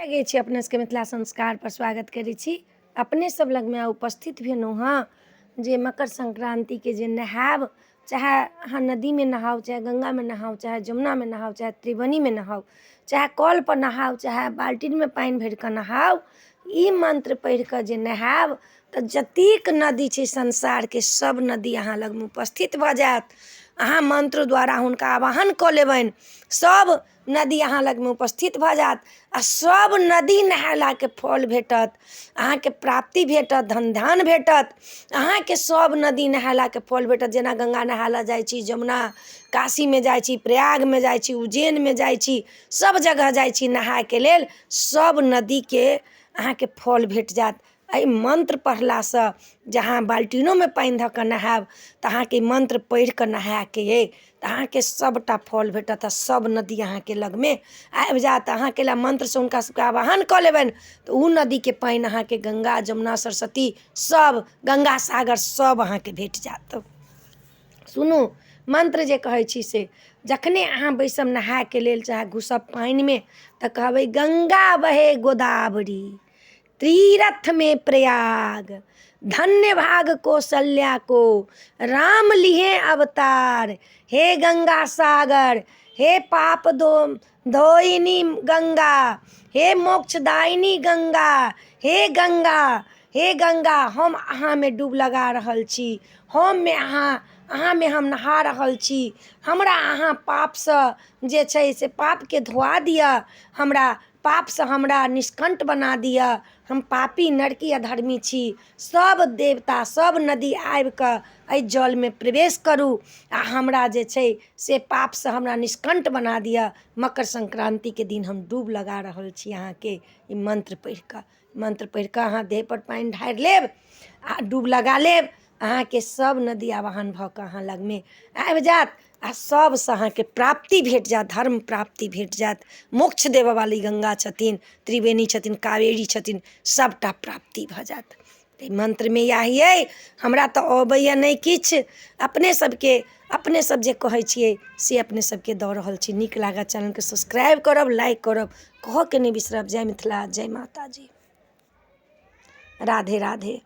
लगै छी अपने सबके मिथिला संस्कारपर स्वागत करै छी। अपने सब लगमे उपस्थित भेलहुँ हँ जे मकर संक्रान्तिके जे नहायब, चाहे अहाँ नदीमे नहाउ, चाहे गङ्गामे नहाउ, चाहे जमुनामे नहाउ, चाहे त्रिवेणीमे नहाउ, चाहे कलपर नहाउ, चाहे बाल्टीनमे पानि भरि कऽ नहाउ, ई मन्त्र पढ़ि कऽ जे नहायब तऽ जतेक नदी छै संसारके सब नदी अहाँ लगमे उपस्थित भऽ जायत। अहाँ मन्त्र द्वारा हुनका आवाहन कऽ लेबनि, सब नदी अहाँ लगमे उपस्थित भऽ जायत आ सब नदी नहेलाके फल भेटत, अहाँके प्राप्ति भेटत, धन धान भेटत। अहाँके सब नदी नहेलाके फल भेटत। जेना गङ्गा नहाय लए जाइ छी, जमुना काशीमे जाइ छी, प्रयागमे जाइ छी, उज्जैनमे जाइ छी, सब जगह जाइ छी नहायके लेल, सब नदीके अहाँके फल भेट जायत। एहि मन्त्र पढ़लासँ जहाँ बाल्टीनोमे पानि धऽ कऽ नहायब तऽ अहाँके ई मन्त्र पढ़ि कऽ नहायके अइ तऽ अहाँके सभटा फल भेटत आ सभ नदी अहाँके लगमे आबि जायत। अहाँके लए मन्त्रसँ हुनका सभके आवाहन कऽ लेबनि तऽ ओ नदीके पानि अहाँके गङ्गा जमुना सरस्वती सभ गङ्गा सागर सभ अहाँके भेट जायत। सुनू मन्त्र जे कहै छी से जखने अहाँ बैसब नहायके लेल चाहे घुसब पानिमे तऽ कहबै गङ्गा बहे गोदावरी तीरथ में प्रयाग, धन्य भाग कौशल्या को राम लिए अवतार। हे गंगा सागर, हे पाप दो धोइनी गंगा, हे मोक्षदायिनी गंगा, हे गंगा, हे गंगा, हम अहाँमे डूब लगा रहल छी, हममे अहाँ, अहाँमे हम नहा रहल छी, हमरा अहाँ पापसँ जे छै से पापके धोआ दिअ, हमरा पापसँ हमरा निष्कण्ट बना दिअ, हम पापी नरकी अधर्मी छी। सभ देवता सभ नदी आबि कऽ एहि जलमे प्रवेश करू आ हमरा जे छै से पापसँ हमरा निष्कण्ट बना दिअ। मकर संक्रान्तिके दिन हम डूब लगा रहल छी अहाँके ई मन्त्र पढ़ि कऽ। मन्त्र पढ़ि कऽ अहाँ देहपर पानि ढारि लेब आ डूब लगा लेब, अहाँके सभ नदी आवाहन भऽ कऽ अहाँ लगमे आबि जायत आ सभसँ अहाँके प्राप्ति भेट जायत, धर्म प्राप्ति भेट जायत। मोक्ष देबयवाली गङ्गा छथिन, त्रिवेणी छथिन, कावेरी छथिन, सभटा प्राप्ति भऽ जायत। एहि मन्त्रमे इएह अइ। हमरा तऽ अबैए नहि किछु, अपने सभके अपने सभ जे कहै छियै से अपने सभके दऽ रहल छी। नीक लागत चैनलके सब्सक्राइब करब, लाइक करब, कहऽके नहि बिसरब। जय मिथिला, जय माताजी, राधे राधे।